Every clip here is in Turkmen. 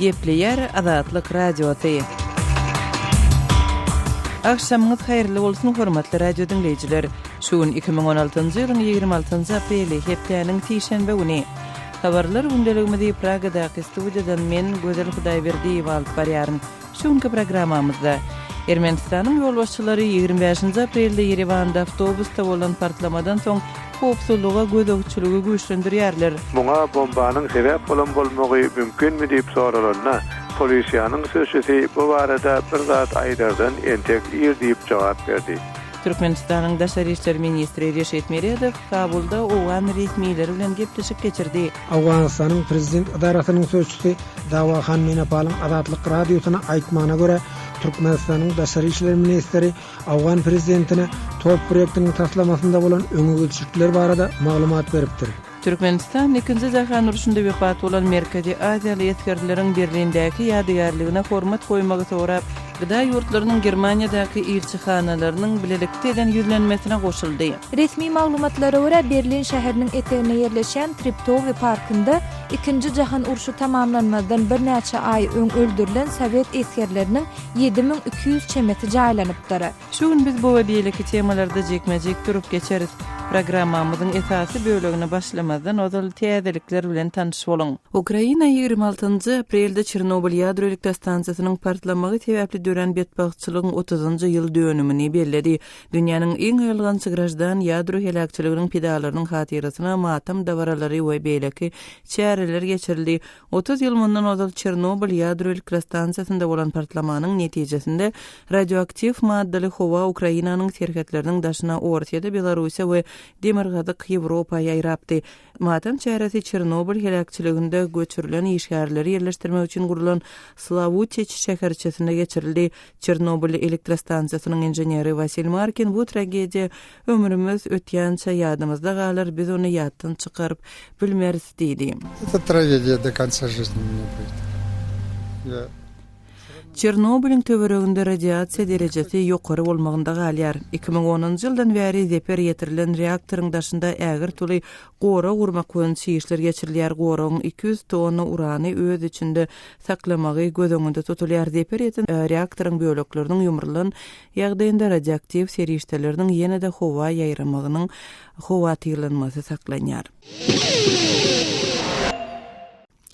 Gepleýär Azatlyk Radiosy. Agşamyňyz haýyrly bolsun, hormatly radio diňleýjiler! Şu gün 2016-njy ýylyň 26-njy apreli, hepdäniň sişenbe güni. Habarlar gündeligimizi Pragadaky studiýadan men, Gözel Hudaýberdiýewa alyp barýaryn. Şu günki programmamyzda, Ermenistanyň ýolbaşçylary 25-nji aprelde Ýerewanda awtobusda bolan partlamadan soň howpsuzlyga gözegçiligi güýçlendirýärler. Muňa bombanyň sebäp bolan bolmagy mümkinmi diýip soralanda, polisiýanyň sözçüsi bu barada bir zat aýdardan entek ir diýip jogap berdi. Türkmenistanyň daşary işler ministri Reşit Meredow Kabulda owgan resmileri bilen gepleşik geçirdi. Owganystanyň prezident edarasynyň sözçüsi Dawahan Menapalyň Azatlyk Radiosyna aýtmagyna görä, Türkmenistanyň daşary işler ministri owgan prezidentine top proýektiniň taslamasynda bolan öňegidişlikler barada maglumat beripdir. Türkmenistan Ikinji jahan urşunda wepat bolan Merkezi Aziýaly esgerleriň Berlindäki ýadygärligine hormat goýmagy sorap, gda ýurtlarynyň Germaniýadaky ilçihanalarynyň bilelikde eden ýüzlenmesine goşuldy. Resmi maglumatlara görä, Berlin şäheriniň eteginde ýerleşýän Treptowy parkynda Ikinji jahan urşy tamamlanmazdan birnäçe aý öň öldürilen sowet esgerleriniň 7200 çemesi jaýlanypdyr. Şu gün biz bu we beýleki temalarda jikme-jik durup geçeris. Programmamyzyň esasy bölegine başlamazdan ozal täzelikler bilen tanyş boluň. Ukraina 26-njy aprelde Çernobyl ýadro elektrostansiýasynyň partlamagy sebäpli dörän betbagtçylygyň otuzynjy ýyl dönümini belledi. Dünýäniň iň aýylganç graždan ýadro heläkçiliginiň pidalarynyň hatyrasyna matam dabaralary we beýleki çäreler geçirildi. 30 ýyl mundan ozal Çernobyl ýadro elektrostansiýasynda bolan partlamanyň netijesinde radioaktiw maddaly howa Ukrainanyň serhetleriniň daşyna Orsýete, Belarussiýa we Demirgazyk Ýewropa ýaýrapdy. Matam çäresi Çernobyl heläkçiliginde göçürilen işgärleri ýerleşdirmek üçin gurlan Slawutiç şäherçesinde geçirildi. Çernobyl elektrostansiýasynyň inženeri Wasil Markin bu tragediýa ömrümiz ötýänçä ýadymyzda galar, biz ony ýatdan çykaryp bilmeris diýdi. Эта tragediýa do konca жизни у меня будет. Я Çernobylyň töwereginde radiasiýa derejesi ýokary bolmagynda galýar. 2010-njy ýyldan bäri zeper ýetirilen reaktoryň daşynda ägirt uly gorag gurmak boýunça işler geçirilýär. Goragyň 200 tonna urany öz içinde saklamagy göz öňünde tutulýar. Zeper ýeten reaktoryň bölekleriniň ýumrulan ýagdaýynda radioaktiw serişdeleriniň ýene-de howa ýaýramagynyň howatyrlanmasy saklanýar.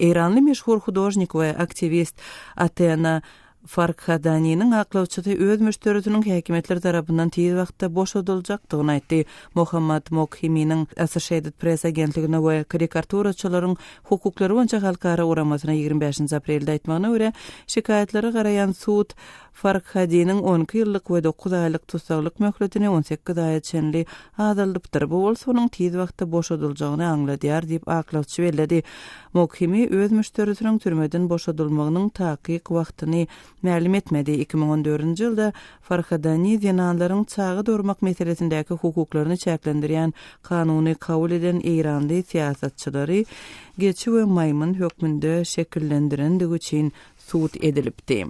Eýranly meşhur hudožnik we aktiwist Atena Farkhadaniniň aklawçysy öz müşderisiniň häkimiýetler tarapyndan tiz wagtda boşadyljakdygyny aýtdy. Mohammad Mokhiminiň Associated Press agentligine we Karikaturaçylaryň hukuklary boýunça halkara guramasyna 25-nji aprelde aýtmagyna görä, şikaýatlara garaýan sud Farkhadiniň 12 ýyllyk we dokuz aýlyk tussaglyk möhletini 18 aýa çenli azaldypdyr, bu bolsa onuň tiz wagtda boşadyljagyny aňladýar diýip, aklawçy belledi. Mokhimi öz müşderisiniň türmeden boşadylmagynyň takyk wagtyny mälim etmedi. 2014-nji ýylda Farhadani zenanlaryň çaga dogurmak meselesindäki hukuklaryny çäklendirýän kanuny kabul eden eýranly syýasatçylary geçi we maýmyn hökmünde şekillendirendigi üçin sud edilipdi.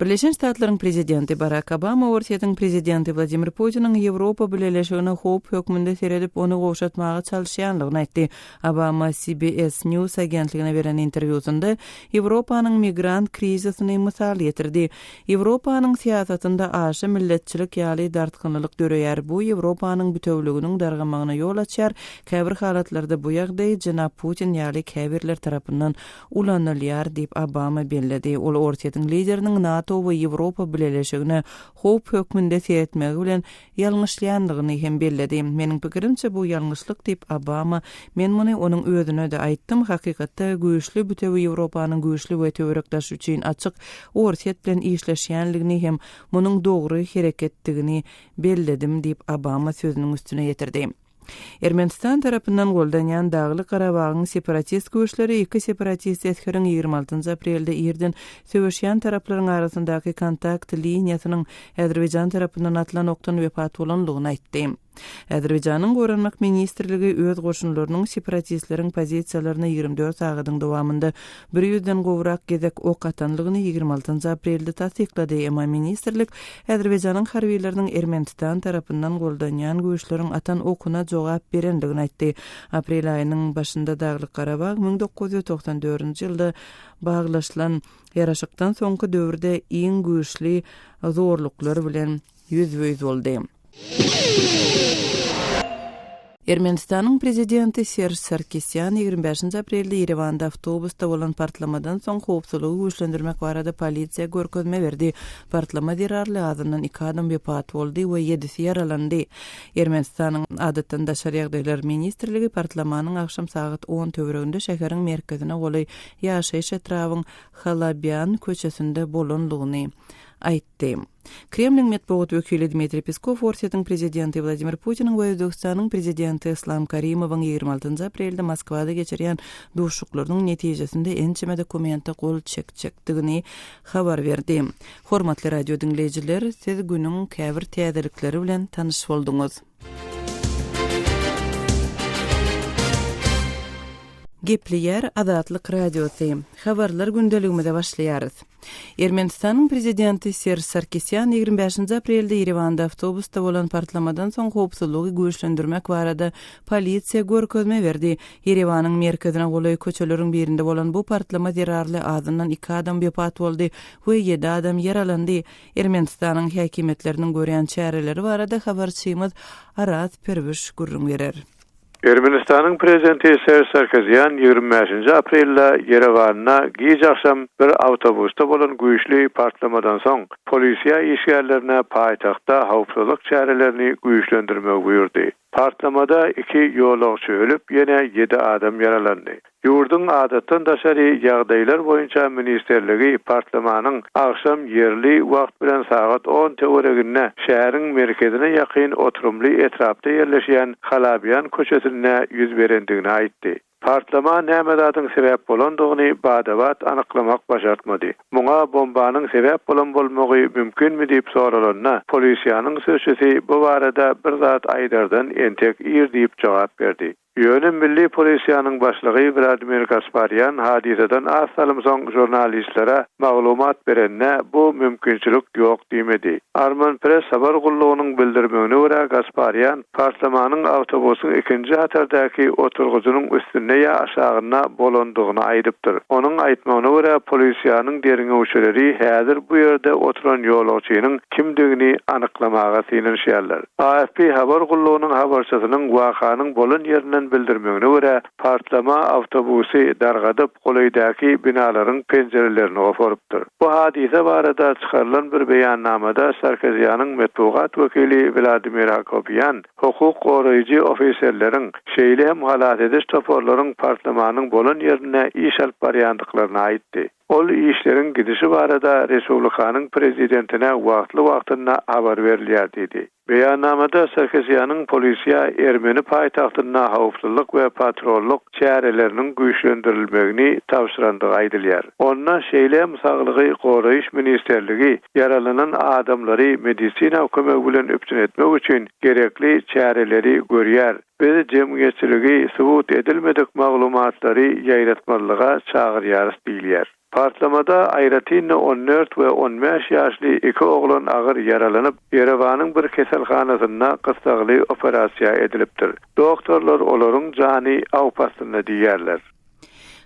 Birleşen Ştatlaryň prezidenti Barak Obama Orsýetiň prezidenti Wladimir Putiniň Ýewropa Bileleşigine howp hökmünde seredip, ony gowşatmaga çalyşýanlygyny aýtdy. Obama CBS News agentligine beren interwýusynda Ýewropanyň migrant krizisini mysal getirdi. Ýewropanyň syýasatynda aşa milletçilik ýaly dartgynlylyk döreýär. Bu Ýewropanyň bitewüliginiň dargamagyna ýol açýar, käbir halatlarda bu ýagdaý jenap Putin ýaly käbirler tarapyndan ulanylýar diýip, Obama belledi. Ol Orsýetiň lideriniň NATO we Ýewropa Bileleşigine howp hökmünde seretmegi bilen ýalňyşýanlygyny hem belledi. Meniň pikirimçe, bu ýalňyşlyk diýip, Obama, Men muny onuň özüne-de aýtdym, hakykatda güýçli bütewi Ýewropanyň güýçli we töwerek-daş üçin açyk Orsýet bilen işleşýänligini hem munuň dogry hereketdigini belledim diýip, Obama sözüniň üstüne ýetirdi. Ermenistan tarapyndan goldanýan Daglyk Garabagyň separatist güýçleri iki separatist esgeriň 26 aprelde irden söweşýän taraplaryň arasyndaky kontakt liniýasynyň Azerbaýjan tarapyndan atylan okdan wepat bolandygyny aýtdy. Azerbaýjanyň Goranmak ministrligi öz goşunlarynyň separatistleriň pozisiýalaryna 24 sagadyň dowamynda bir ýüzden gowrak gezek ok atanlygyny 26 aprelde tassyklady, emma ministrlik Azerbaýjanyň harbylarynyň Ermenistan tarapyndan goldanýan güýçleriň atan okuna jogap berendigini aýtdy. Aprel aýynyň başynda Daglyk-Garabag 1994-nji ýylda baglaşylan ýaraşykdan soňky döwürde iň güýçli zorluklar bilen ýüzbe-ýüz boldy. Ermenistanyň prezidenti Serž Sarkisýan 25 aprelde Ýerewanda awtobusda bolan partlamadan soň howpsuzlygy güýçlendirmek barada polisiýa görkezme berdi. Partlama zerarly azyndan iki adam wepat boldy we ýedisi ýaralandy. Ermenistanyň Adatdan daşary ýagdaýlar ministrligi partlamanyň agşam sagat on töwereginde şäheriň merkezine golaý ýaşaýyş etrabyň Halabýan köçesinde bolandygyny aýtdy. Kremliň metbugat wekili Dmitriý Peskow Orsýetiň prezidenti Wladimir Putiniň we Özbegistanyň prezidenti Yslam Karimowyň 26 aprelde Moskwada geçirýän duşuşyklarynyň netijesinde ençeme dokumente gol çekjekdigini habar berdi. Hormatly radio diňleýjiler, siz günüň käbir täzelikleri bilen tanyş bolduňyz. Gepleýär Azatlyk Radiosy. Habarlar gündeligimize başlaýarys. Ermenistanyň prezidenti Serž Sarkisýan 25 aprelde Ýerewanda awtobusda bolan partlamadan soň howpsuzlygy güýçlendirmek barada polisiýa görkezme berdi. Ýerewanyň merkezine golaý köçeleriň birinde bolan bu partlama zerarly azyndan iki adam wepat boldy we ýedi adam ýaralandy. Ermenistanyň häkimiýetleriniň görýän çäreleri barada habarçymyz Araz Perwiş gürrüň berer. Ermenistanyň prezidenti Serž Sarkisýan 25-nji aprelde Ýerewanda giç agşam bir awtobusda bolan güýçli partlamadan soň, polisiýa işgärlerine paýtagtda howpsuzlyk çärelerini güýçlendirmegi buýurdy. Partlamada iki ýolagçy ölüp, ýene ýedi adam ýaralandy. Ýurduň Adatdan daşary ýagdaýlar boýunça ministrligi partlamanyň agşam ýerli wagt bilen sagat on töwereginde şäheriň merkezine ýakyn oturymly etrapda ýerleşýän Halabýan köçesinde ýüz berendigini aýtdy. Partlama näme zadyň sebäp bolandygyny bada-bat anyklamak başartmady. Muňa bombanyň sebäp bolan bolmagy mümkinmi diýip soralanda, polisiýanyň sözçüsi bu barada bir zat aýdardan entek ir diýip jogap berdi. Ýöne milli polisiýanyň başlygy Wladimir Gasparýan hadysadan az salym soň žurnalistlere maglumat berende bu mümkinçilik ýok diýmedi. Armenpress habar gullugynyň bildirmegine görä, Gasparýan partlamanyň awtobusyň ikinji hatardaky oturgyjynyň üstünde ýa aşagynda bolandygyny aýdypdyr. Onuň aýtmagyna görä, polisiýanyň derňewçileri häzir bu ýerde oturan ýolagçynyň kimdigini anyklamaga synanyşýarlar. AFP habar gullugynyň habarçysynyň wakanyň bolan ýerinden bildirmegine görä, partlama awtobusy dargadyp, golaýdaky binalaryň penjirelerini goparypdyr. Bu hadysa barada çykarylan bir beýannamada Sarkisýanyň metbugat wekili Wladimir Hakopýan hukuk goraýjy ofiserleriň, şeýle hem halas ediş toparlaryň partlamanyň bolan ýerinde iş alyp barýandyklaryny aýtdy. Ol işleriň gidişi barada respublikanyň prezidentine wagtly-wagtynda habar berilýär diýdi. Beýannamada Sarkisýanyň polisiýa ermeni paýtagtynda howpsuzlyk we patrollyk çäreleriniň güýçlendirilmegini tabşyrandygy aýdylýar. Onda şeýle hem Saglygy goraýyş ministrligi ýaralanan adamlary medisina kömegi bilen üpjün etmek üçin gerekli çäreleri görýär, Biz jemgyýetçiligi subut edilmedik maglumatlary ýaýratmazlyga çagyrýarys diýilýär. Partlamada aýratyn-da 14 we 15 ýaşly iki oglan agyr ýaralanyp, Ýerewanyň bir keselhanasynda gyssagly operasiýa edilipdir. Doktorlar olaryň jany awp astynda diýýärler.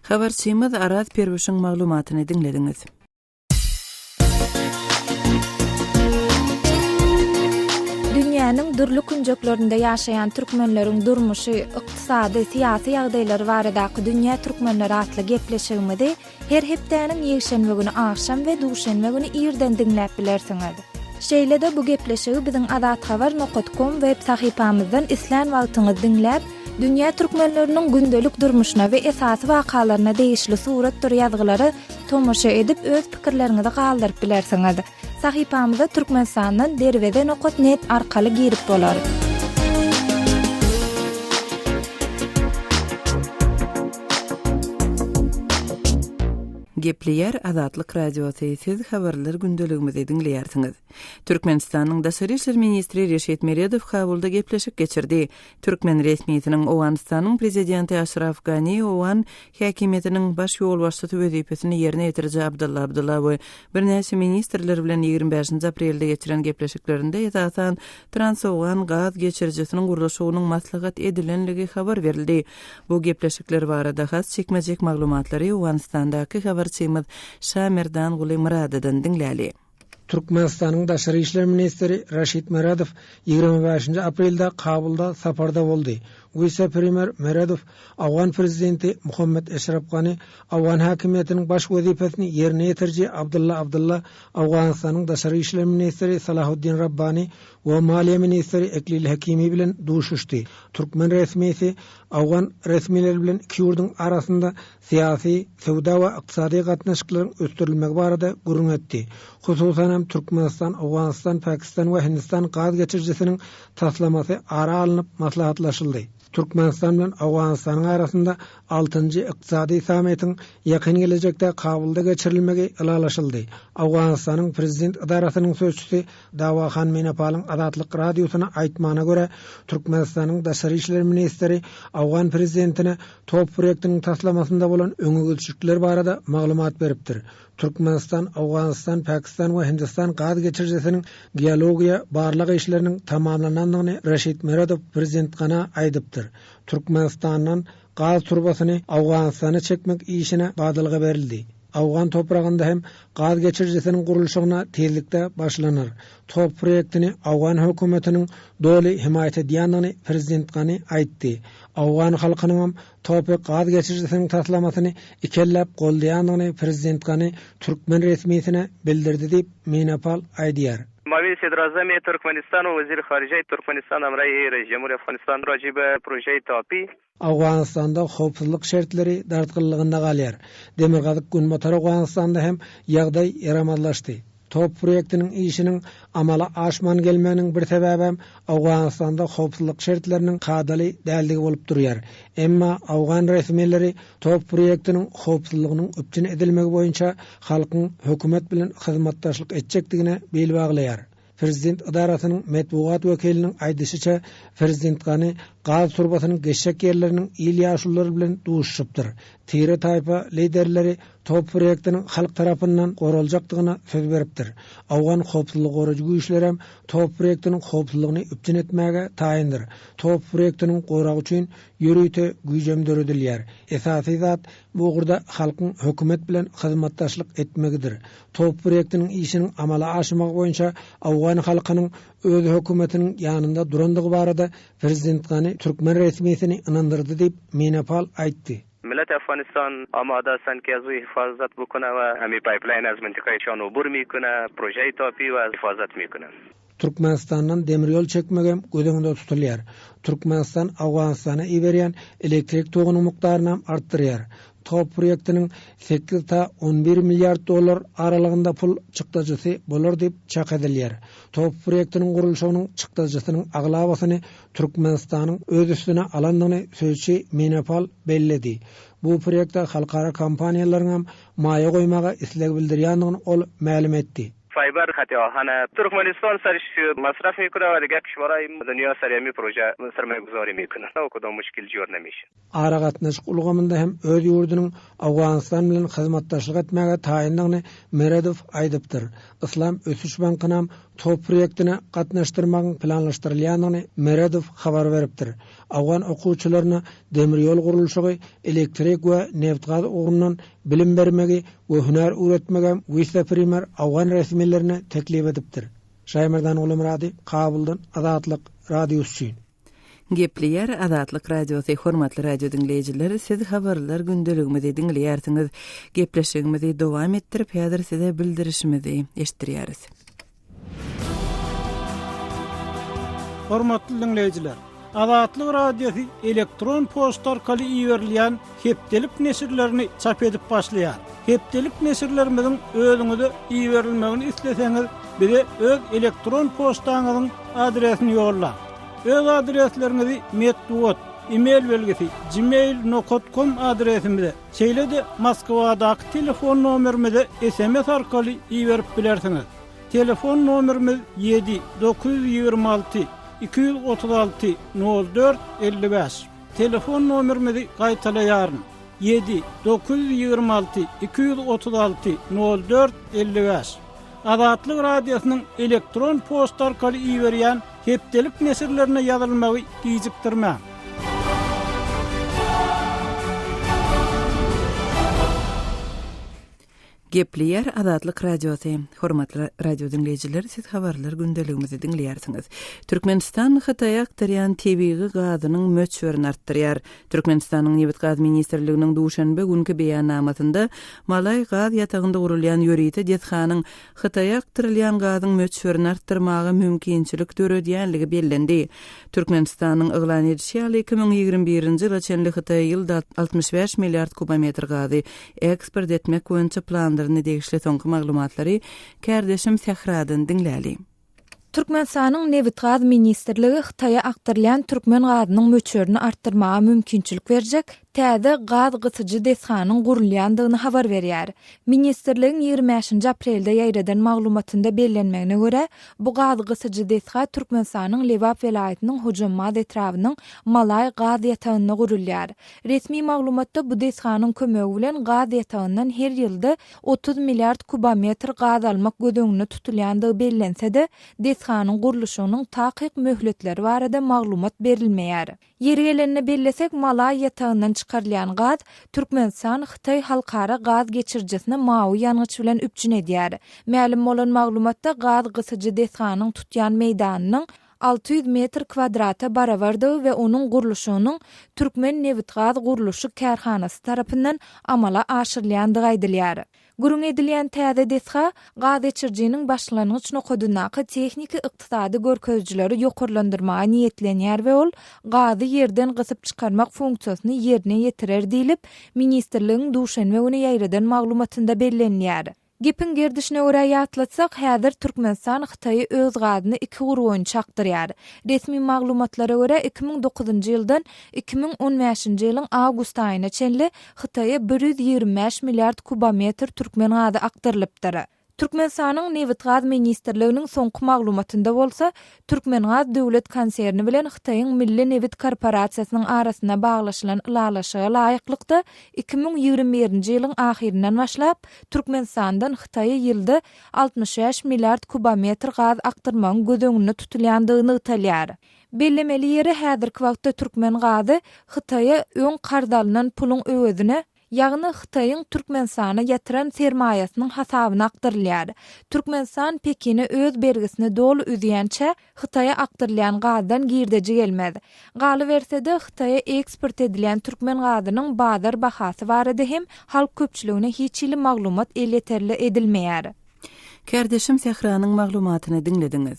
Habarçymyz Araz Perwişiň maglumatyny diňlediňiz. Dünýäniň dürli künjeklerinde ýaşaýan türkmenleriň durmuşy, ykdysady, syýasy ýagdaýlary baradaky Dünýä türkmenleri atly gepleşigimizi her hepdäniň ýekşenbe güni agşam we duşenbe güni irden diňläp bilersiňiz. Şeýle-de bu gepleşigi biziň azathabar nokat kom web sahypamyzdan islän wagtyňyz diňläp, dünýä türkmenleriniň gündelik durmuşyna we esasy wakalaryna degişli suratdyr ýazgylary Tomaşa edip öz pikirleriňizi galdyryp bilersiňiz. Sahypamyza Türkmenistandan Derweze nokat net arkaly girip bolar. Gepleýär Azatlyk Radiosy, Siz Habarlar gündeligimizi diňleýärsiňiz. Türkmenistanyň Daşary işler ministri Reşit Meredow Kabulda gepleşik geçirdi. Türkmen resmisiniň Owganystanyň Prezidenti Aşraf Gani owgan häkimiýetiniň baş ýolbaşçysy wezipesini ýerine ýetiriji Abdylla Abdylla we birnäçe ministrler bilen 25-nji aprelde geçiren gepleşiklerinde esasan Transowgan gaz geçirijisiniň gurluşygynyň maslahat edilenligi habar berildi. Bu gepleşikler barada has jikme-jik maglumatlary Owganystandaky habarçymyz Şamerdanguly Myradydan diňläli. Türkmenistanyň daşary işler ministri Raşid Meredow 25-nji aprelde Kabulda saparda boldy. Wise-premýer Meredow owgan prezidenti Muhammet Eşraf Gani, owgan häkimiýetiniň baş wezipesini ýerine ýetiriji Abdylla Abdylla, Owganystanyň daşary işler ministri Salahuddin Rabbani we maliýe ministri Eklil Hekimi bilen duşuşdy. Türkmen resmisi owgan resmileri bilen iki ýurduň arasynda syýasy, söwda we ykdysady gatnaşyklaryň ösdürilmegi barada gürrüň etdi. Hususan hem Türkmenistan, Owganystan, Pakistan we Hindistan gaz geçirijisiniň taslamasy ara alnyp maslahatlaşyldy. Türkmenistan bilen Owganystanyň arasynda altynjy ykdysady sammitiň ýakyn gelejekde Kabulda geçirilmegi ylalaşyldy. Owganystanyň prezident edarasynyň sözçüsi Dawahan Menepalyň Azatlyk Radiosyna aýtmagyna görä, Türkmenistanyň daşary işler ministri owgan prezidentine top proýektiniň taslamasynda bolan öňegidişlikler barada maglumat beripdir. Türkmenistan, Owganystan, Pakistan we Hindistan gaz geçirijisiniň geologiýa barlag işleriniň tamamlanandygyny Reşit Meredow prezident Gana aýdypdyr. Türkmenistandan gaz turbasyny Owganystana çekmek işine badalga berildi. Owgan topragynda hem gaz geçirijisiniň gurluşygyna tizlikde başlanar. Top proýektini owgan hökümetiniň doly hemaýat edýändigini prezident Gani aýtdy. Owgan halkynyňam TOPY gaz geçirijisiniň taslamasyny ikelläp goldaýandygyny prezident Gani türkmen resmisine bildirdi diýip, Menapal aýdýar. Mawin Sedrazami Türkmenistan we Wezir Harijai Türkmenistan Amraýi Reis Jemhuri Afganistan Rajibe Projei Tapi. Owganystanda howpsuzlyk şertleri dartgynlygynda galýar. Demirgazyk-Günbatar Owganystanda hem ýagdaý ýaramazlaşdy. Top proýektiniň işiniň amala aşman gelmeginiň bir sebäbem Owganystanda howpsuzlyk şertleriniň kadaly däldigi bolup durýar. Emma owgan resmileri top proýektiniň howpsuzlygynyň üpjün edilmegi boýunça halkyň hökümet bilen hyzmatdaşlyk etjekdigine bil baglaýar. Prezident edarasynyň metbugat wekiliniň aýdyşyça, prezident Gani gaz turbasynyň geçjek ýerleriniň il ýaşululary bilen duşuşypdyr. Tire-taýpa liderleri top proýektiniň halk tarapyndan goraljakdygyna söz beripdir. Owgan howpsuzlygy goraýjy güýçlerem top proýektiniň howpsuzlygyny üpjün etmäge taýyndyr. Top proýektiniň goragy üçin ýörite güýjem döredilýär. Esasy zat, bu ugurda halkyň hökümet bilen hyzmatdaşlyk etmegidir. Top proýektiniň işiniň amala aşmagy boýunça owgan halkynyň öz hökümetiniň ýanynda durandygy barada prezident Gani türkmen resmisini ynandyrdy diýip, Menapal aýtdy. Millet Afganistan amada asan ki az u hifazat bukune we emi pipeline az mintika şan ubur mikune, projei tapi we hifazat mikune. Türkmenistandan demir ýol çekmegem göz öňünde tutulýar. Türkmenistan Owganystana iberýän elektrik togunyň mukdarynam artdyrýar. Top proýektiniň sekiz ta 11 milliard dollar aralygynda pul çykdajysy bolar diýip çak edilýär. Top proýektiniň gurluşygynyň çykdajysynyň aglabasyny Türkmenistanyň öz üstüne alandygyny sözçi Menepal belledi. Bu proýekte halkara kompaniýalaryňam maýa goýmaga isleg bildirýändigini ol mälim etdi. Fiber haty ahana Türkmenistan serş masraf mikune we diger kişwaraý dünýa ser emi proje sermaýaguzary mikune we kudam muşkil jor nemişe. Aragatnaşyk ulgamynda hem öz ýurdunyň Owganystan bilen hyzmatdaşlyk etmäge taýyndygyny Meredow aýdypdyr. Yslam ösüş bankynam top proýektine gatnaşdyrmagyň planlaşdyrylýandygyny Meredow habar beripdir. Owgan okuwçylaryna demir ýol gurluşygy, elektrik we nebit-gaz ugrundan bilim bermegi we hünär öwretmegem wise-premýer owgan resmilerine teklip edipdir. Şaýmerdan Gulumyrady, Kabuldan Azatlyk Radiosy üçin. Gepleýär Azatlyk Radiosy, hormatly radio diňleýjiler, siz habarlar gündeligimizi diňleýärsiňiz. Gepleşigimizi dowam etdirip, häzir size bildirişimizi eşitdirýäris. Hormatly diňleýjiler! Azatlyk Radiosy elektron poçta arkaly iberilýän hepdelik neşirlerini çap edip başlaýar. Hepdelik neşirlerimiziň özüňize iberilmegini isleseňiz, bize öz elektron poçtaňyzyň adresini ýollaň. Öz adresleriňizi metbugat. E-mail belgisi, gmail nokat kom adresimize, şeýle-de Moskwadaky telefon nomerimize sms arkaly iberip bilersiňiz. Telefon nomerimiz ýedi, 926 236 04 55. Telefon nomerimizi gaýtalaýaryn, ýedi, 926 236 04 55. Azatlyk Radiosynyň elektron poçta arkaly iberýän hepdelik neşirlerine ýazylmagy gijikdirmäň. Gepleýär Azatlyk Radiosy. Hormatly radio diňleýjiler, siz habarlar gündeligimizi diňleýärsiňiz. Türkmenistan Hytaýa akdyrýan tebigy gazynyň möçberini artdyrýar. Türkmenistanyň Nebit-gaz ministrliginiň duşenbe günki beýannamasynda Malaý gaz ýatagynda gurulýan ýörite desganyň Hytaýa akdyrylýan gazyň möçberini artdyrmaga mümkinçilik döredýänligi bellendi. Türkmenistanyň yglan edişi ýaly, 2021-nji ýyla çenli Hytaýa ýylda 65 milliard kubometr gazy eksport etmek boýunça planlaryna degişli soňky maglumatlary kärdeşim Sähradan diňläli. Türkmenistanyň Nebitgaz ministrligi Hytaýa akdyrylýan türkmen gazynyň möçberini artdyrmaga mümkinçilik berjek täze gaz gysyjy desganyň gurulýandygyny habar berýär. Ministrligiň ýigrimi bäşinji aprelde ýaýradan maglumatynda bellenmegine görä, bu gaz gysyjy desga Türkmenistanyň Lebap welaýatynyň Hojambaz etrabynyň Malaý gaz ýatagynda gurulýar. Resmi maglumatda bu desganyň kömegi bilen gaz ýatagyndan her ýylda 30 milliard kubometr gaz almak göz öňünde tutulýandygy bellense-de, desganyň gurluşygynyň takyk möhletleri barada maglumat berilmeýär. Ýeri gelende bellesek, Malaý ýatagyndan çykarylýan gaz Türkmenistan-Hytaý halkara gaz geçirijisini mawy ýangyç bilen üpjün edýär. Mälim bolan maglumatda gaz gysyjy desganyň tutýan meýdanynyň 600 metr kwadrata barabardygy we onuň gurluşygynyň Türkmennebitgazgurluşyk kärhanasy tarapyndan amala aşyrylýandygy aýdylýar. Gürrüň edilýän täze desga gazgeçirijiniň başlangyç nokadyndaky tehniki-ykdysady görkezijileri ýokarlandyrmaga niýetlenýär we ol gazy ýerden gysyp çykarmak funksiýasyny ýerine ýetirer diýlip, ministrligiň duşenbe güni ýaýradan maglumatynda bellenilýär. Gepiň gerdişine görä ýatlatsak, häzir Türkmenistan Hytaýa öz gazyny iki ugur boýunça akdyrýar. Resmi maglumatlara görä, 2009-njy ýyldan 2015-nji ýylyň awgust aýyna çenli Hytaýa 125 milliard kubometr türkmen gazy akdyrylypdyr. Türkmenistanyň Nebitgaz ministrliginiň soňky maglumatynda bolsa, Türkmengaz döwlet konserni bilen Hytaýyň Milli nebit korporasiýasynyň arasynda baglaşylan ylalaşyga laýyklykda, 2021-nji ýylyň ahyryndan başlap, Türkmenistandan Hytaýa ýylda 65 milliard kubometr gaz akdyrmagyň göz öňünde tutulýandygy nygtalýar. Bellemeli ýeri, häzirki wagtda türkmen gazy Hytaýa öň karz alnan puluň öwezine, Ýagny Hytaýyň Türkmenistana ýatyran sermaýasynyň hasabyna akdyrylýar. Türkmenistan Pekine öz bergisini doly üzýänçä, Hytaýa akdyrylýan gazdan girdeji gelmez. Galyberse-de, Hytaýa eksport edilýän türkmen gazynyň bazar bahasy barada hem halk köpçüligine hiç hili maglumat elýeterli edilmeýär. Kärdeşim Sähranyň maglumatyny diňlediňiz.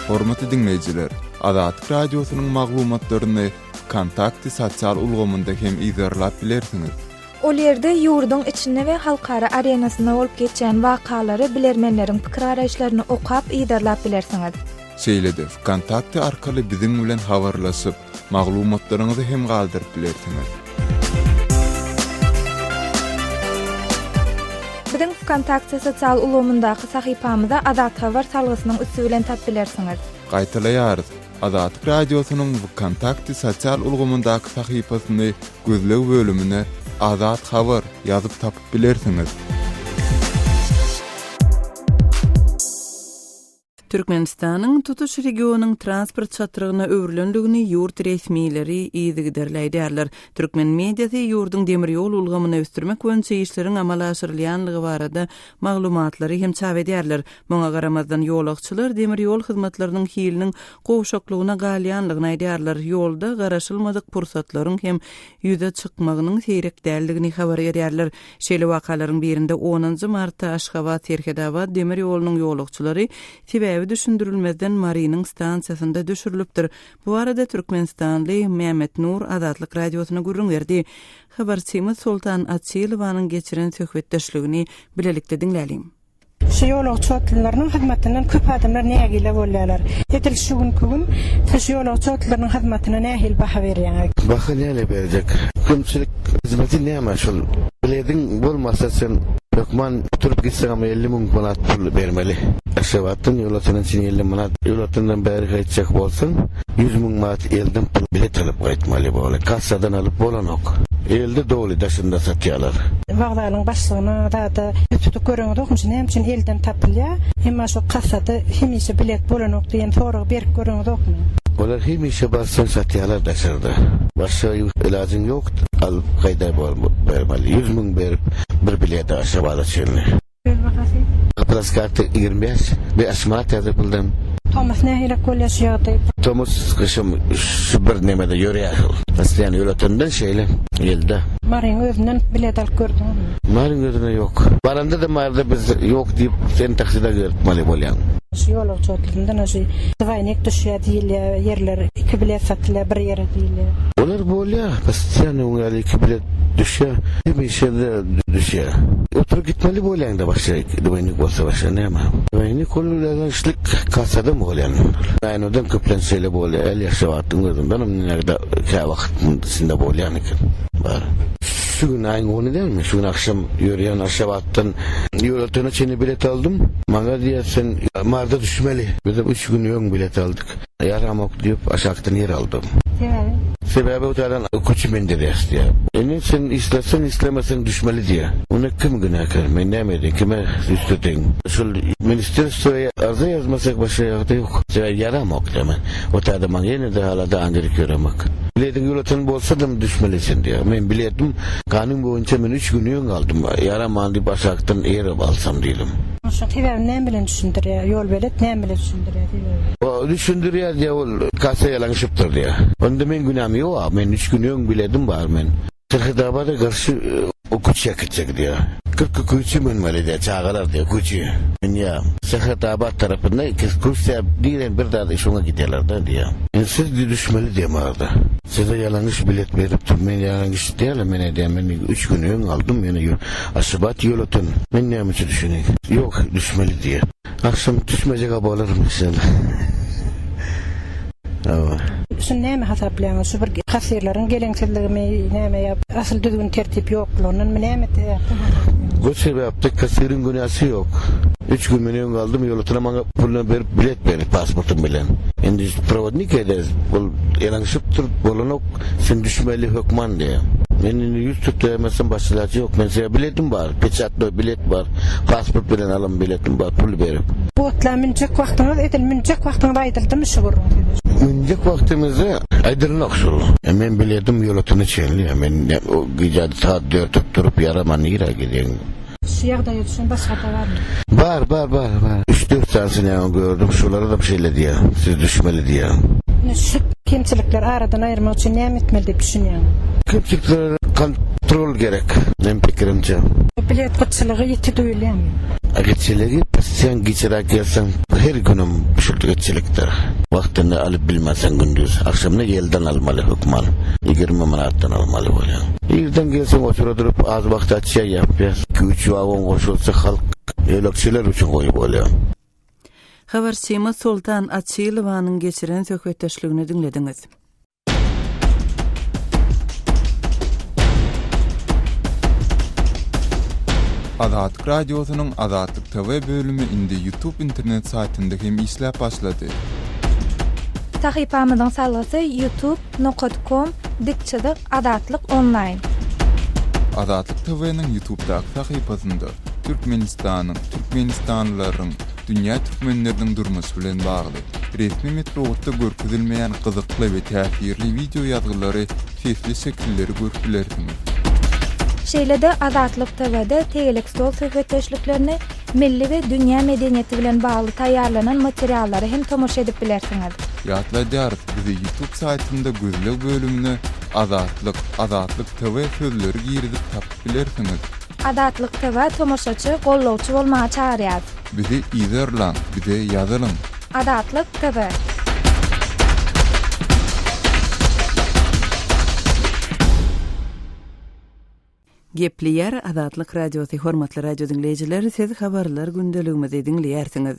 Hormatly diňleýjiler, Azatlyk Radiosynyň maglumatlaryny Wkontakte sosial ulgamynda hem yzarlap bilersiňiz. Ol ýerde ýurduň içinde we halkara arenasynda bolup geçýän wakalary, bilermenleriň pikir-garaýyşlaryny okap, yzarlap bilersiňiz. Şeýle-de Wkontakte arkaly biziň bilen habarlaşyp, Maglumatlaryňyzy hem galdyryp bilersiňiz. Biziň Wkontakte sosial ulgamyndaky sahypamyza Azathabar salgysynyň üsti bilen tap bilersiňiz. Gaýtalaýarys, Azatlyk Radiosynyň Wkontakte sosial ulgamyndaky sahypasyny gözleg bölümine Azat Habar ýazyp tapyp bilersiňiz. Türkmenistanyň tutuş regionyň transport çatrygyna öwrülendigini ýurt resmileri yzygiderli aýdýarlar. Türkmen mediasy ýurduň demir ýol ulgamyny ösdürmek boýunça işleriň amala aşyrylýanlygy barada maglumatlary hem çap edýärler. Muňa garamazdan, ýolagçylar demir ýol hyzmatlarynyň hiliniň gowşaklygyna galýanlygyny aýdýarlar, ýolda garaşylmadyk pursatlaryň hem ýüze çykmagynyň seýrek däldigini habar berýärler. Şeýle wakalaryň birinde onunjy martda Aşgabat-Serhetabat demir ýolunyň ýolagçylary sebäbi düşündirilmezden Marynyň stansiýasynda düşürilipdir. Bu barada türkmenistanly Mämmetnur Azatlyk Radiosyna gürrüň berdi. Habarçymyz Soltan Açylowanyň geçiren söhbetdeşligini bilelikde diňläliň. Şu ýolagçy otlylarynyň hyzmatyndan köp adamlar nägile bolýarlar. Edil şu günki gün siz şu ýolagçy otlylarynyň hyzmatyna nähili baha berýäňiz? Baha näle berjek? Kömçilik hyzmaty näme şol? Bilediň bolmasa sen hökman oturyp gitseňem 50 müň manat pul bermeli. Aşgabatdan Ýolötene çenli 50 manat, Ýolötenden bäri gaýtjak bolsaň 100 müň manat elden pul bilet alyp gaýtmaly bolýar. Kassadan alyp bolanok. Elde doly daşynda satýarlar. Wokzalyň başlygyna zada ýüz tutup göreňizokmy şu näme üçin elden tapylýar, emma şu kassada hemişe bilet bolanok diýen soragy berip göreňizokmy? Olar hemişe barsaň satýarlar daşarda. Başga ilajyň ýok alyp gaýda bermeli. 100 müň berip bir bilete Aşgabada çenli. Öz bahasy? Plaskarta 25, 5 manat täze puldan. Tomus nähilek bolýar şu ýagdaý? Tomus gyşym şu bir nemede ýörýär. Isleýän ýöretenden şeýle ýylda. Maryň özünden bilet alyp gördüňizmi? Maryň özüne ýok. Baranda-da Maryda biz ýok diýip sen takside ýöretmeli bolýaň. Şu ýolagçy otlysyndan şu dwaýnik düşýär diýilýär ýerler iki bilet satylýar bir ýere diýilýär. Olar bolýar. Postoýanno öň ýaly iki bilet düşýär. Hemişe-de düşýär. Oturyp gitmeli bolýaňda başga dwaýnik bolsa başga näme. Dwaýnik ol ýalňyşlyk kassadan bolýan. Raýonodan köplenç şeýle bolýar. El Aşgabatdyň özündenem inägde käwagt içinde bolýan eken. Bar. Şu gün aýyň ony dälmi? Şu gün agşam ýörýän Aşgabatdan Ýolötene çenli bilet aldym. Maňa diýýär sen Maryda düşmeli. Bizem üç gün öň bilet aldyk. Ýaramok diýip aşakdan ýer aldym. Sebäbi? Sebäbi o taýdan köçe mendirýäs diýýär. Indi sen isleseň islemeseň düşmeli diýýär. Onda kim günäkär? Men näme edeýin? Kime ýüz tutaýyn? Şol ministerstwoýa arza ýazmasak başga ýagdaý ýok. Sebäbi ýaramok diýýär men. O taýda maňa ýene-de hala-da angerik ýöremek. Bilediň ýolöten bolsadam düşmeli sen diýýär. Men biledim kanun boýunça men üç gün öň aldym. Ýaraman diýip aşakdan ýer alsam diýdim. Şoň sebäbini näme bilen düşündirýär? Ýolbelet näme bilen düşündirýär sebäbini? O düşündirýär diýýär ol kassa ýalňyşypdyr diýýär. Onda meň günäm ýok-a, men üç gün öň biledim bar men. Serhedabada garşy okuwçy äkitjek diýýär. 42 üçi münmeli diýýär, çagalar diýýär, okuwçy münýär. Serhetabat tarapynda ekskursiýa diýlen bir zat şoňa gidýärler-de diýýär. Indi siz düşmeli diýýär maňa-da. Size ýalňyş bilet beripdir. Men ýalňyş däl, men aýdýan, men üç gün öň aldym, ýöne Aşgabat Ýolöten. Men näme üçin düşüneýin? Ýok, düşmeli diýýär. Agşam düşmejek-ä bolaryn inşallah. Hawa. Şuny näme hasaplaýaňyz? Şu bir kassirleriň geleňsizligimi näme ýa asyl düzgün tertip ýoklugyndanmy näme sebäpden hasaplaýaňyz? Bu sebäpde kassiriň günäsi ýok. Üç gün men öň galdym ýolötene maňa puluny berip bilet berdi pasportym bilen. Indi prowodnik eder ol ýalňyşypdyr bolanok sen düşmeli hökman diýýär. Men indi ýüz tutýaýmasam başga zat ýok. Men sebäbi biletim bar peçatnoý bilet bar pasport bilen alan biletim bar pul berip. Bu otla münjek wagtyňyz edil münjek wagtyňyz aýdyldymy şu gürrüň size? Münjek wagtymyzda aýdylanok şul. Men biledim ýolötene çenli men o gije saat dörtde turup ýaraman nirä gidýän. Şu ýagdaýa düşen başga-da barmy? Bar, bar, bar, bar. Üç-dört sanysyny ýaňy gördüm, şolara-da şeýle diýýär, siz düşmeli diýýär. Ine şu kemçilikleri aradan aýyrmak üçin näme etmeli diýip düşünýäňiz? Kemçiliklere kontrol gerek, meň pikirimçe. Bilet gytçylygy ýiti duýulýarmy? Gytçylygy sen giçräk gelseň her günüm şul gytçylykdyr. Wagtynda alyp bilmeseň gündiz, agşamyna ýelden almaly hökman. 20 manatdan almaly bolýar. Irden gelseň otura durup az wagt açýar ýapýar. Iki-üç wagon goşulsa halk ýolagçylar üçin gowy bolýar. Habarçymyz Soltan Açylowanyň geçiren söhbetdeşligini diňlediňiz. Azatlyk Radiosynyň Azatlyk TV bölümi indi YouTube internet saýtynda hem işläp başlady. Sahypamyzyň salgysy youtube nokat kom dik çyzyk azatlyk onlaýn. Azatlyk TV-niň YouTube'daky sahypasynda Türkmenistanyň, türkmenistanlylaryň, dünýä türkmenleriniň durmuşy bilen bagly, resmi metbugatda görkezilmeýän gyzykly we täsirli wideo ýazgylary, sesli şekilleri görüp bilersiňiz. Şeýle-de Azatlyk TW-de tegelek stol söhbetdeşliklerini, milli we dünýä medeniýeti bilen bagly taýýarlanan materiallara hem tomaşa edip bilersiňiz. Ýatladýarys, bizi YouTube saýtynda gözleg bölümine Azatlyk, Azatlyk TV sözleri girizip tapyp bilersiňiz. Azatlyk TV tomaşaçy, gollawçy bolmaga çagyrýarys. Bizi yzarlaň, bize ýazylyň! Azatlyk TV. Gepleýär Azatlyk Radiosy Hormatly radio diňleýjiler, siz habarlar gündeligimizi diňleýärsiňiz.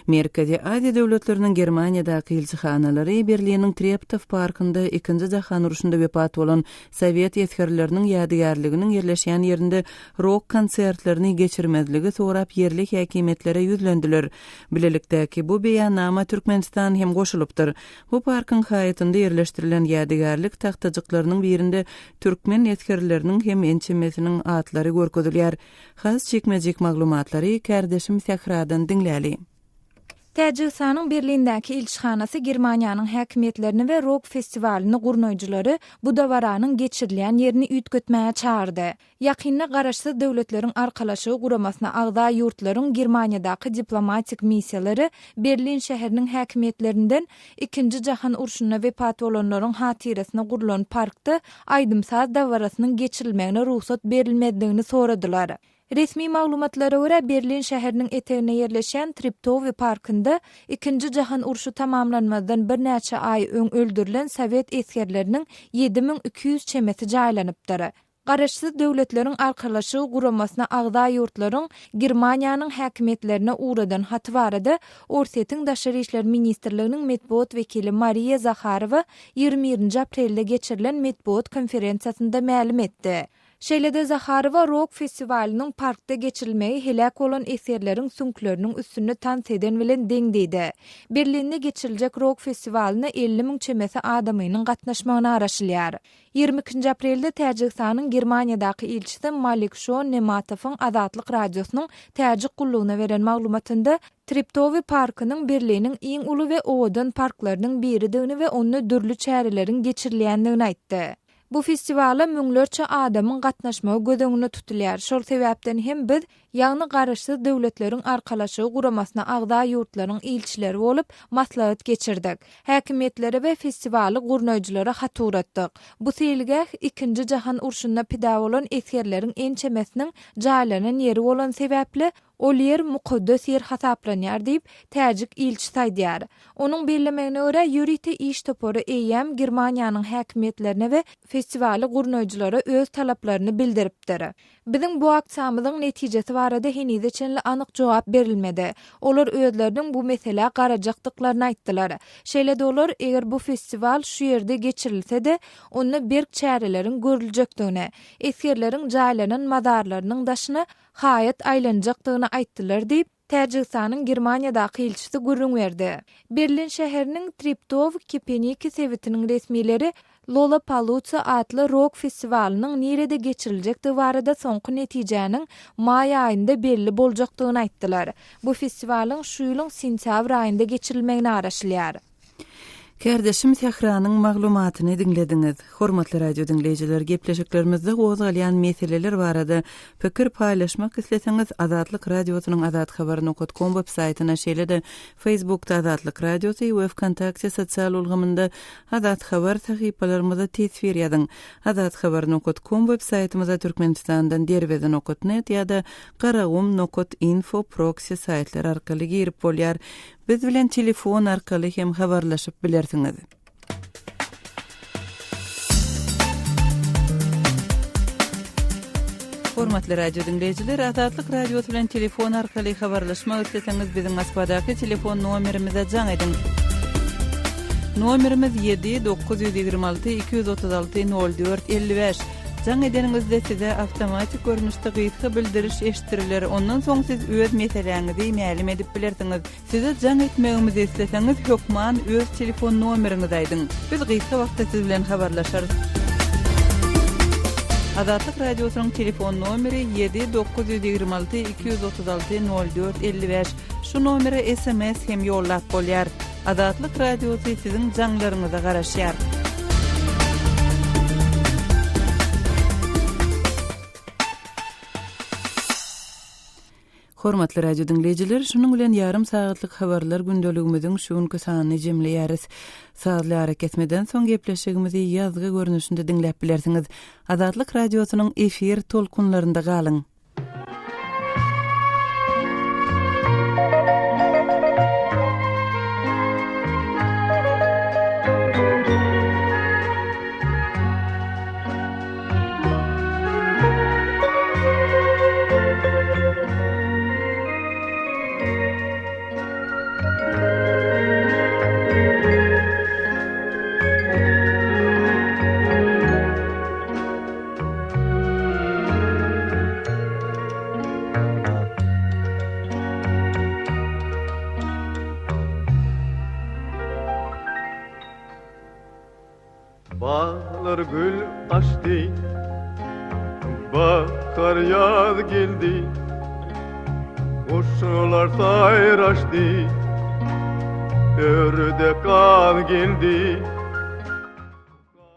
Merkezi Aziýa döwletleriniň Germaniýadaky ilçihanalary Berliniň Treptow parkynda Ikinji jahan urşunda wepat bolan sowet esgerleriniň ýadygärliginiň ýerleşýän ýerinde rok konsertlerini geçirmezligi sorap ýerli häkimiýetlere ýüzlendiler. Bilelikdäki bu beýannama Türkmenistan hem goşulypdyr. Bu parkyň haýatynda ýerleşdirilen ýadygärlik tagtajyklarynyň birinde türkmen esgerleriniň hem ençemesiniň atlary görkezilýär. Has jikme-jik maglumatlary kärdeşim Sähradan diňläli. Täjigistanyň Berlindäki ilçihanasy Germaniýanyň häkimiýetlerini we rok festiwalyny gurnaýjylary bu dabaranyň geçirilýän ýerini üýtgetmäge çagyrdy. Ýakynda Garaşsyz Döwletleriň Arkalaşygy guramasyna agza ýurtlaryň Germaniýadaky diplomatik missiýalary Berlin şäheriniň häkimiýetlerinden Ikinji jahan urşunda wepat bolanlaryň hatyrasyna gurlan parkda aýdym-saz dabarasynyň geçirilmegine rugsat berilmezligini soradylar. Resmi maglumatlara görä, Berlin şäheriniň eteginde ýerleşýän Treptowy parkynda Ikinji jahan urşy tamamlanmazdan birnäçe aý öň öldürilen sowet esgerleriniň 7200 çemesi jaýlanypdyr. Garaşsyz Döwletleriň Arkalaşygy guramasyna agza ýurtlaryň Germaniýanyň häkimiýetlerine ugradan haty barada Orsýetiň Daşary işler ministrliginiň metbugat wekili Mariýa Zaharowa 21-nji aprelde geçirilen metbugat konferensiýasynda mälim etdi. Şeýle-de Zaharowa rok festiwalynyň parkda geçirilmegi heläk bolan esgerleriň süňkleriniň üstünde tans eden bilen deň diýdi. Berlinde geçiriljek rok festiwalyna 50 müň çemesi adamynyň gatnaşmagyna garaşylýar. 22-nji aprelde Täjigistanyň Germaniýadaky ilçisi Malikşo Nematowyň Azatlyk Radiosynyň Täjik gullugyna beren maglumatynda, Treptowy parkynyň Berliniň iň uly we owadan parklarynyň biridigini we onda dürli çäreleriň geçirilýändigini aýtdy. Bu festiwala müňlerçe adamyň gatnaşmagy göz öňünde tutulýar, şol sebäpden hem biz ýagny Garaşsyz Döwletleriň Arkalaşygy guramasyna agza ýurtlaryň ilçileri bolup, maslahat geçirdik. Häkimiýetlere we festiwaly gurnaýjylara hat ugratdyk. Bu seýilgäh Ikinji jahan urşunda pida bolan esgerleriň ençemesiniň jaýlanan ýeri bolan sebäpli, ol ýer mukaddes ýer hasaplanýar diýip, täjik ilçisi aýdýar. Onuň bellemegine görä, ýörite iş topary eýýäm Germaniýanyň häkimiýetlerine we festiwaly gurnaýjylara öz talaplaryny bildiripdir. Biziň bu aksiýamyzyň netijesi barada henize çenli anyk jogap berilmedi. Olar özleriniň bu meselä garajakdyklaryny aýtdylar. Şeýle-de olar, eger bu festiwal şu ýerde geçirilse-de, onda berk çäreleriň görüljekdigini, esgerleriň jaýlanan mazarlarynyň daşyna haýat aýlanjakdygyny aýtdylar diýip, Täjigistanyň Germaniýadaky ilçisi gürrüň berdi. Berlin şäheriniň Treptow-Kepeniki sebitiniň resmileri Lollapalooza atly rok festiwalynyň nirede geçiriljekdigi barada soňky netijäniň maý aýynda belli boljakdygyny aýtdylar. Bu festiwalyň şu ýylyň sentýabr aýynda geçirilmegine garaşylýar. Kärdeşim Sähranyň maglumatyny diňlediňiz. Hormatly radio diňleýjiler, gepleşiklerimizde gozgalýan meseleler barada pikir paýlaşmak isleseňiz, Azatlyk Radiosynyň azathabar nokat kom web saýtyna, şeýle-de Facebookda Azatlyk Radiosy we Wkontakte sosial ulgamynda Azat Habar sahypalarymyza teswir ýazyň. Azathabar nokat kom web saýtymyza Türkmenistandan Derweze nokat net ýa-da Garagum nokat info proksi saýtlary arkaly girip bolýar. Biz bilen telefon arkaly hem habarlaşyp bilersiňiz. Hormatly radio diňleýjiler, Azatlyk Radiosy bilen telefon arkaly habarlaşmak isleseňiz, biziň Moskwadaky telefon nomerimize jaň ediň. Nomerimiz 7 926 236 04 55. Jaň edeniňizde size awtomatik görnüşde gysga bildiriş eşitdiriler, ondan soň siz öz meseläňizi mälim edip bilersiňiz. Size jaň etmegimizi isleseňiz, hökman öz telefon nomeriňizi aýdyň. Biz gysga wagtda siz bilen habarlaşarys. Azatlyk Radiosynyň telefon nomeri 7 926 236 04 55. Şu nomere sms hem ýollap bolýar. Azatlyk Radiosy siziň jaňlaryňyza garaşýar. Hormatly radio diňleýjiler, şunuň bilen ýarym sagatlyk habarlar gündeligimiziň şu günki sanyny jemleýäris. Sazly arakesmeden soň gepleşigimizi ýazgy görnüşinde diňläp bilersiňiz. Azatlyk Radiosynyň efir tolkunlarynda galyň! Baglar gül açdy, bahar ýaz geldi, Guşlar saýraşdy, ördek gaz geldi.